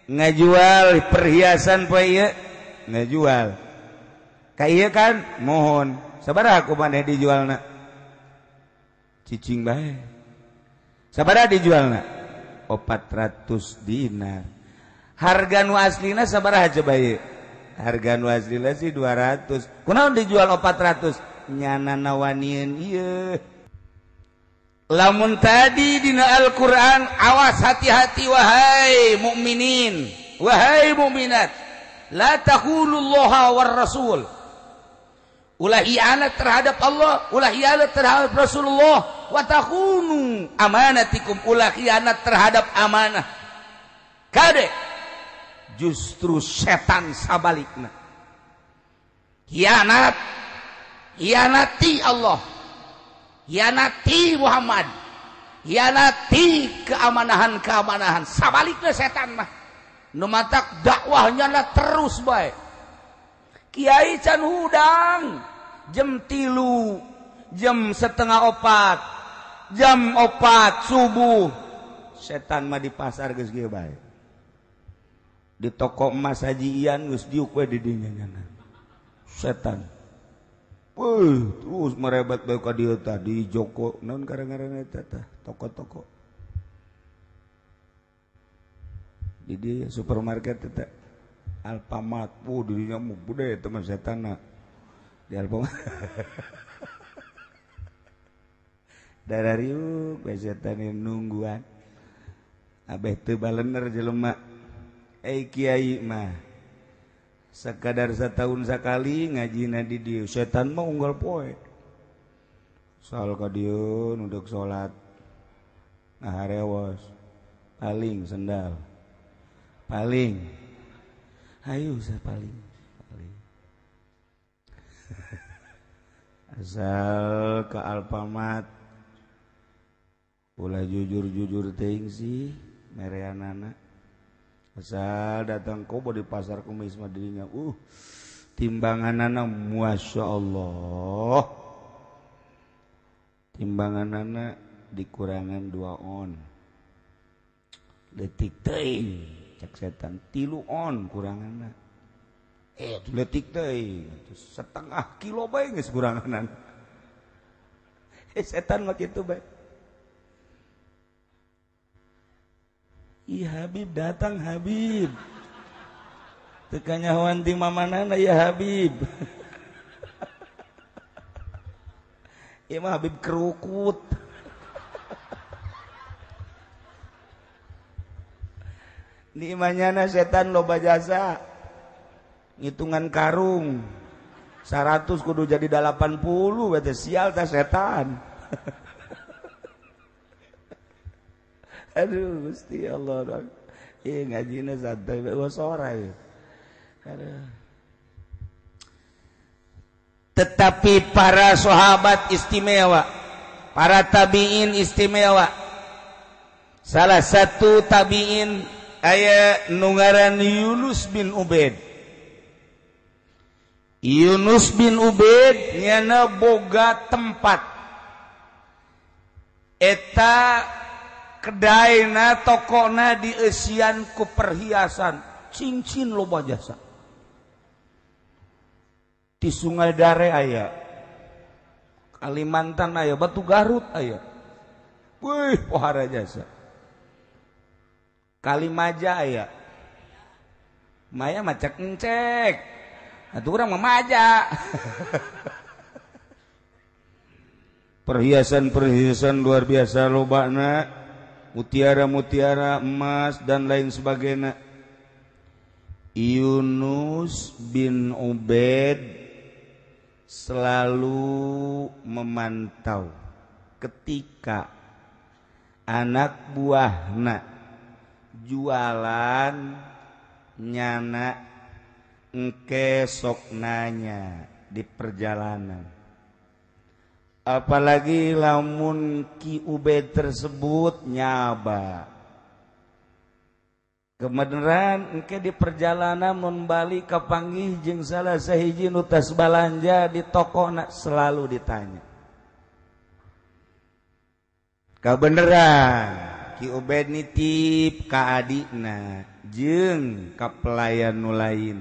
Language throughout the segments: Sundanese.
Ngajual perhiasan poe ieu ngajual. Ka ieu kan mohon sabaraha ku maneh dijualna? Cicing bae. Sabaraha dijualna? 400 dinar. Harga nu aslina sabaraha coba ieu? Harga nu aslina sih 200. Kunaon dijual 400? Nyana nawanieun ieu. Lamun tadi dina Al-Qur'an awas hati-hati wahai mukminin, wahai mukminat, la takhulullaha war rasul. Ulah hianat terhadap Allah, ulah hianat terhadap Rasulullah, wa takhunu amanatikum, ulah hianat terhadap amanah. Kade justru setan sabalikna. Hianat, hianati Allah, hianati Muhammad, hianati keamanahan-keamanahan. Sabalikna setan mah. Nu matak dakwahnya lah terus bae. Kiai can hudang jam 3, jam 3:30, jam 4 subuh. Setan mah di pasar geus kieu bae. Di toko emas Haji Ian geus diuk we di dinya nyana. Setan. Wih, terus merebet bae ka dieu tah di Joko naon karang-karang eta tah toko-toko. Di dieu supermarket eta Alfamart, wuh di dinya mah gede eta mah setanna. Di Alfamart. Darariuk we setan nungguan. Abeh teu balener jelema. Kiai mah sekadar setahun sekali ngajina di dieu, setan mah unggal poe. Soal ka dieu nuduk salat ngaharewos paling sendal paling hayu saya paling paling asal ke Alfamart ulah jujur-jujur teuing sih mereanana. Asal datang kobo di pasar kumis mah dirinya, timbanganana masya Allah, timbanganana dikurangan 2 on, letik teuing, cek setan 3 on kuranganna, letik teuing, setengah kilo bae geus kuranganan, setan mah kitu bae. Ih Habib datang Habib. Teu kanyahoan ti mamanana ya Habib. Ieu mah Habib kerukut. Ni imanyana setan loba jasa. Ngitungan karung 100 kudu jadi 80 berarti sial tah setan. Aduh Gusti Allah. Ieu ngajina santai bae sore. Aduh. Tetapi para sahabat istimewa, para tabi'in istimewa. Salah satu tabi'in aya nu ngaran Yunus bin Ubaid. Yunus bin Ubaid nyana boga tempat. Eta kedaina tokona dieusian ku perhiasan cincin loba jasa. Di Sungai Dare aya, Kalimantan aya, Batu Garut aya. Wih, pohara jasa. Kalimaja aya. Maya macak encek. Atuh urang mah maja. Perhiasan-perhiasan luar biasa lobana. Mutiara-mutiara emas dan lain sebagainya. Yunus bin Ubaid selalu memantau ketika anak buahna jualan nyana engke sok nanya di perjalanan. Apalagi lamun Ki Ubaid tersebut nyaba. Kebenaran engke di perjalanan mun balik kapanggih jeung salah sahiji nu tas balanja di toko nak selalu ditanya. Kebenaran Ki Ubaid nitip ka adikna, jeung ka pelayan nu lain.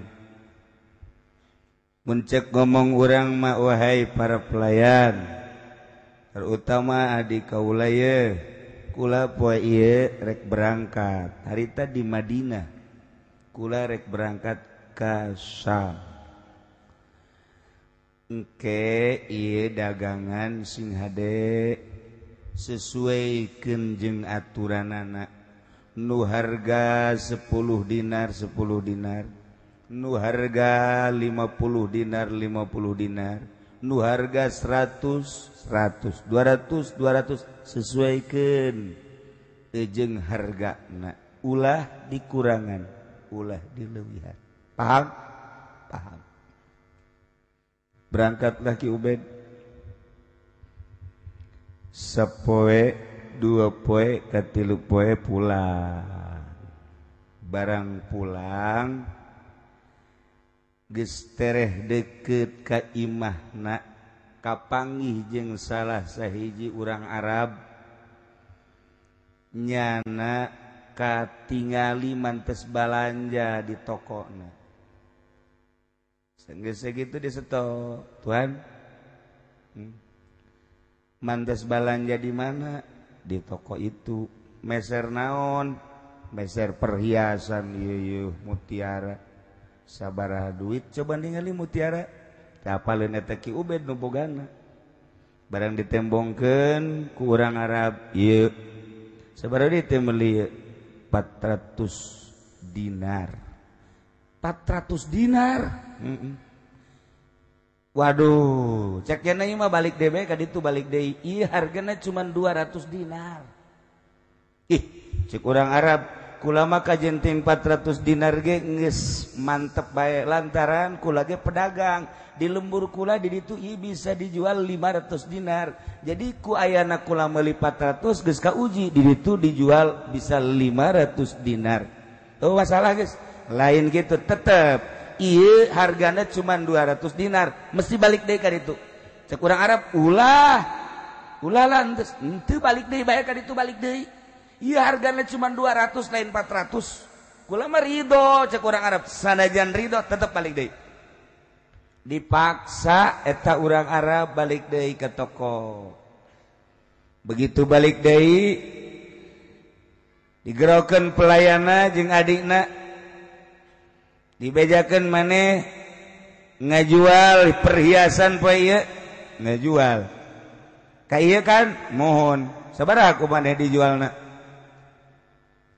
Mun cek ngomong urang mah, wahai para pelayan, terutama adik kaula ye, kula poe ieu rek berangkat harita di Madinah, kula rek berangkat ka Syam. Engke ieu dagangan sing hade sesuaikeun jeung aturanana. Nu harga 10 dinar 10 dinar, nu harga 50 dinar 50 dinar, nu harga 100 100, 200 200, sesuaikan jeung hargana, ulah dikurangan, ulah dileuwihan. Paham? Paham. Berangkatlah Ki Ubed. Sapoe, dua poe, katilu poe pulang. Barang pulang geus tereh deket ka imahna, kapanggih jeung salah sahiji urang Arab, nyana katingali mantes balanja di tokona. Geus sakitu diseto, "Tuan, mantes balanja di mana?" "Di toko itu." "Meser naon?" "Meser perhiasan ieu mutiara." "Sabaraha duit?" "Coba ningali mutiara." Apaleun eta Ki Ubed nu bogana. Barang ditembongkeun ku urang Arab, ieu sabaraha duit teh meuli? 400 dinar. 400 dinar. Waduh, cek cenah ieu mah balik deui bae ka ditu, balik deui. Ieu hargana cuma 200 dinar. Ih, cek urang Arab, kula mah kajen ting 400 dinar ge geus mantep bae, lantaran kula ge pedagang di lembur kula di ditu ieu bisa dijual 500 dinar. Jadi ku ayana kula meuli 400 geus kauji di ditu dijual bisa 500 dinar. Oh, masalah geus. Lain gitu, tetep ieu hargana cuma 200 dinar, mesti balik deui ka ditu. Cek urang Arab, ulah ulah lah, henteu balik deui bae ka ditu, balik deui. Ieu hargana cuma 200 lain 400. Kula mah ridho, cek urang Arab, sanajan ridho tetep balik deui. Dipaksa eta urang Arab balik deui ke toko. Begitu balik deui, digerokeun pelayana jeung adikna, dibejakeun, "Maneh ngajual perhiasan poe ieu?" "Ngajual." "Ka ieu kan?" "Mohon." "Sabaraha ku maneh dijualna?"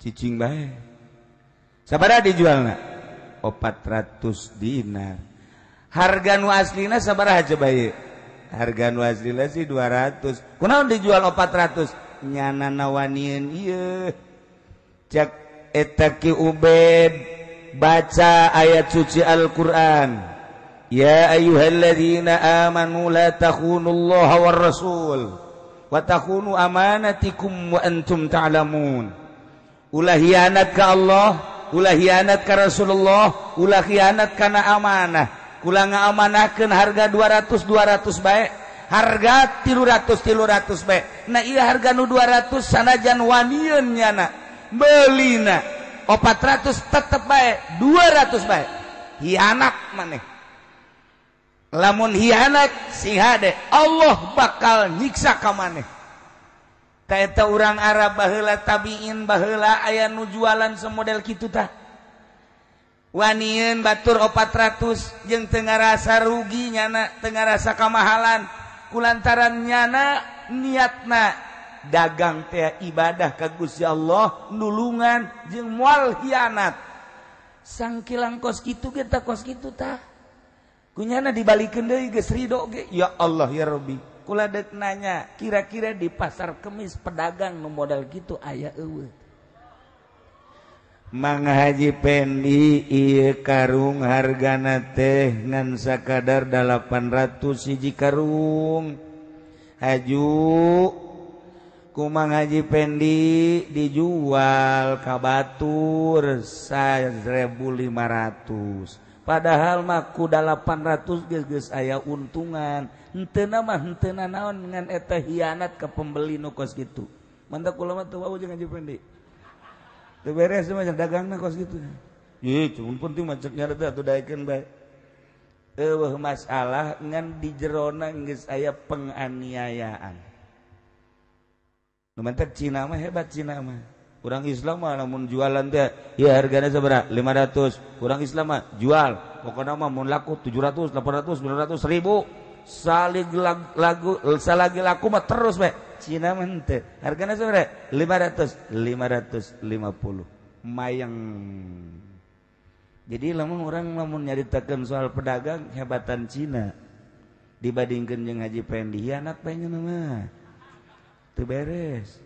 "Cicing bae." "Sabaraha dijualna?" 400 dinar." "Harga nu aslina sabaraha coba ieu?" "Harga nu aslina sih 200." "Kunaon dijual 400?" "Nyana nawanieun ieu." Cek eta Ki Ubed baca ayat suci Al-Qur'an, "Ya ayyuhalladzina amanu la takhunullaha war rasul wa takhunu amanatikum wa antum ta'lamun." Ulah hianat ka Allah, ulah hianat ka Rasulullah, ulah hianat kana amanah. Kula ngaamanahkeun harga 200 200 bae, harga 300 300 bae. Nah, ieu harga nu 200 sanajan wanieun nyana meulina 400 tetep bae 200 bae. Hianat maneh. Lamun hianat sing hade, Allah bakal nyiksa ka maneh. Ta eta urang Arab baheula, tabiin baheula, aya nu jualan semodel kitu tah. Wanieun batur 400 jeung teu ngarasa rugi nyana, teu ngarasa kamahalan kulantaran nyana niatna dagang teh ibadah ka Gusti Allah, nulungan jeung moal hianat. Sangkilang kos kitu ge tah, kos kitu tah. Kunyana dibalikeun deui geus ridho ge. Ya Allah ya Rabbi, kula deuk nanya, kira-kira di pasar Kemis pedagang nu modal kitu aya eueuh? Mang Haji Pendi, ieu karung hargana teh ngan sakadar 800 hiji karung. Haju ku Mang Haji Pendi dijual ka batur 1500. Padahal mah ku 800 geus geus aya untungan. Henteu mah henteu naon, ngan eta hianat ka pembeli nu kos kitu. Mantap, kula mah teu wau jeung Haji Pendi. Teu beres mah dagangna kos kitu. Ih, cuman penting mah cek nya teh atuh daekeun bae. Eueuh masalah ngan di jerona geus aya penganiayaan. Nu mantak Cina mah hebat Cina mah. Urang Islam mah lamun jualan teh ya hargana sabaraha? 500. Urang Islam mah jual pokokna mah mun laku 700, 800, 900, 1000. Saling lagu salagi laku mah terus bae. Cina mah henteu. Hargana sabaraha? 500, 550. Mayang. Jadi lamun urang lamun nyaritakeun soal pedagang hebatan Cina dibandingkeun jeung Haji Pendi hianat bae nya mah. Teu beres.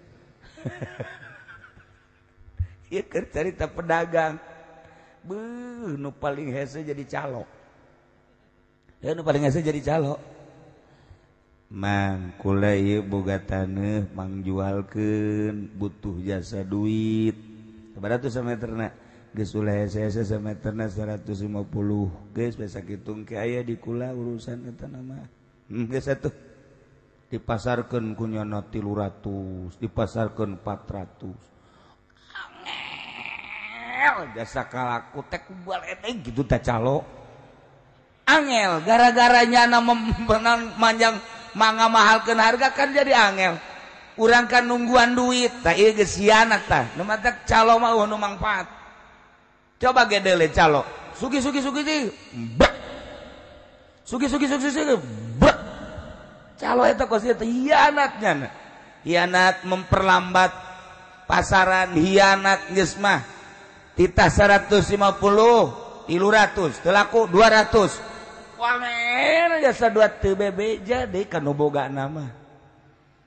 Ieu keur carita pedagang. Beuh nu paling hese jadi calo. Ya nu paling hese jadi calo. Mang kula ieu boga taneuh mangjualkeun butuh jasa duit. Sabaraha tuh sameterna? Geus ulah hese-hese sameterna 150. Geus biasa kitung ke aya di kula urusan eta mah. Geus atuh. Dipasarkeun ku nyana 300, dipasarkeun 400. Angel jasa kalaku teh ku baledeg gitu teh calo. Angel gara-gara nyana manjang mangga mahalkeun harga kan jadi angel. Urang kan nungguan duit tah ieu geus hianat tah. Nu matak calo mah eueuh nu mangfaat. Coba gedele calo. Sugi sugi sugi sugi. Brek. Sugi sugi sugi sugi. Brek. Calo eta kos ieu teh hianat nyana. Hianat memperlambat pasaran, hianat geus mah. Titah 150, 300, teu laku 200. Wamen jasa dua teu bebeja deui ka nu boga nama.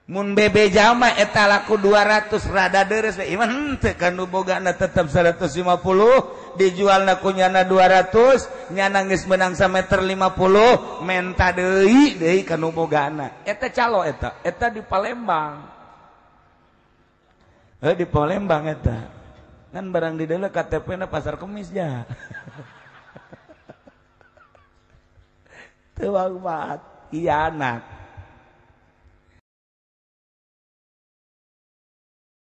Mun bebeja mah eta laku 200 rada deres we. Ieu mah henteu ka nu bogana tetep 150, dijualna ku nyana 200, nyana geus meunang sameter 50, menta deui deui ka nu bogana. Eta calo eta, eta di Palembang. Heuh di Palembang eta. Kan barang di deuleu KTP-na Pasar Kemis ja. Teu manfaat, hianat.